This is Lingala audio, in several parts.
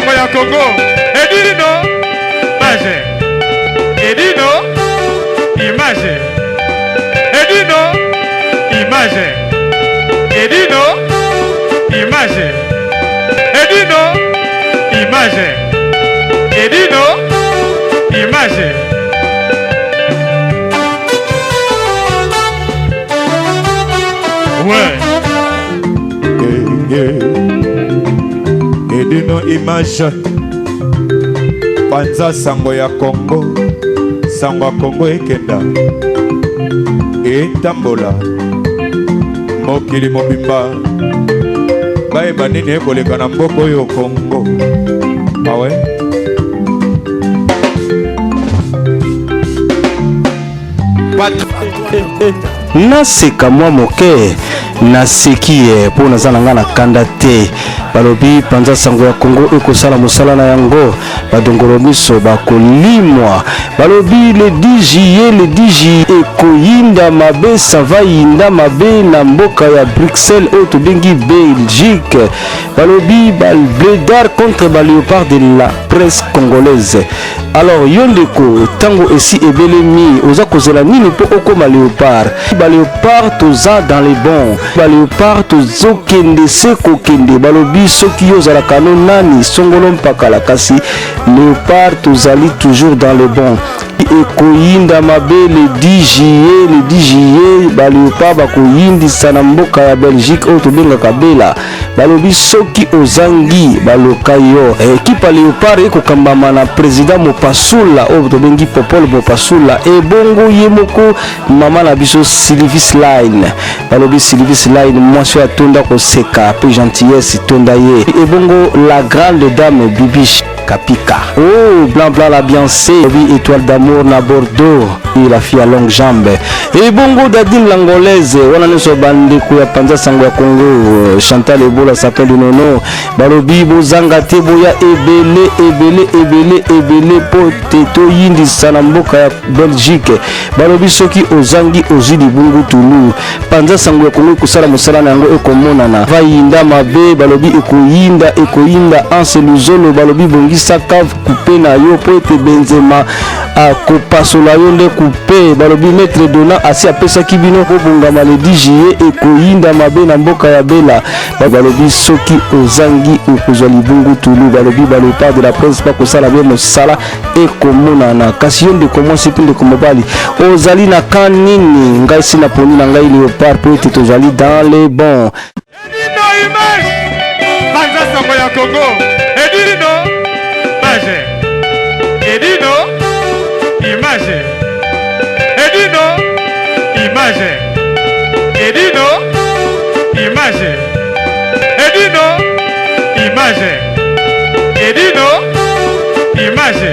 sango ya Congo. Edino image. Edino image. Edino image. Edino image. Edino image. Edino image. Ouais. Edino image panza sango ya Congo sango ya Congo ekenda etambola mokili mobimba bayeba nini ekoleka na mboka oyo Congo awe Naseka mwa moke, naseki ye mpo naza na ngai na kanda te. Balobi panza sango ya Congo ekosala mosala na yango, badongolo miso bakolimwa. Balobi le 10 juillet, le 10 juillet ekoyinda mabe, sava yinda mabe na mboka ya Bruxelles oyo tobengi Belgique. Balobi ba bledar contre ba leopard de la presse congolaise. Alors yo ndeko, tango esi ebelemi, oza kozela nini mpo okoma leopard? Ba leopard toza dans les bons, ba leopard tozokende se kokende. Balobi soki yo ozalaka no nani songolo mpakala, kasi leopard tozali toujours dans les bons. Ekoyinda mabe le 10 juillet, le 10 juillet ba leopard bakoyindisa na mboka ya Belgique oyo tobengaka Bela. Balobi soki ozangi baloka yo. Ekipe ya Leopard ekokambama na president Mopasula oyo tobengi Popol Mopasula, ebongo ye moko mama na biso Sylvis Line. Balobi Sylvis Line mwasi oyo atonda koseka pe gentillesse tonda ye, ebongo la grande dame Bibiche Kapika. Oh, blanc blanc la Beyoncé, oui, étoile d'amour na Bordeaux, et la fille à longue jambe. Et bongo Dadine l'angolaise, wana nyonso bandeko ya panza sango ya Congo, Chantal Ebola s'appelle Nono, balobi bozanga te boya ebele ebele ebele ebele po te toyindisa na mboka ya Belgique. Balobi soki ozangi ozwi libungu tulu. Panza sango ya Congo ekosala mosala na yango ekomonana. Vayinda mabe balobi ekoyinda ekoyinda Anse Luzolo balobi bongisa cave coupe na yo po ete Benzema akopasola yo nde coupe. Balobi Maître Dona asi apesaki bino bobongama le 10 juillet ekoyinda mabe na mboka ya Bela. Balobi soki ozangi okozwa libungu tulu. Balobi ba leopard de la presse bakosala be mosala ekomonana. Kasi yo ndeko mwasi mpe ndeko mobali ozali na camp nini? Ngai si naponi na ngai leopard mpo ete tozali dans les bons. Edino image panza sango ya Congo. Edino image. Edino image. Edino image. Edino image. Edino image. Edino image.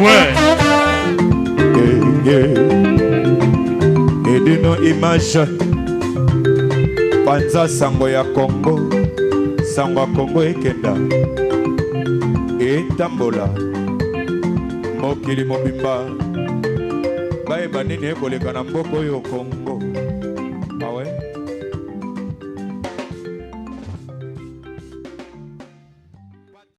Ouais. Edino image panza sango ya Congo sango ya Congo ekenda etambola mokili mobimba bayeba nini ekoleka na mboka oyo Congo.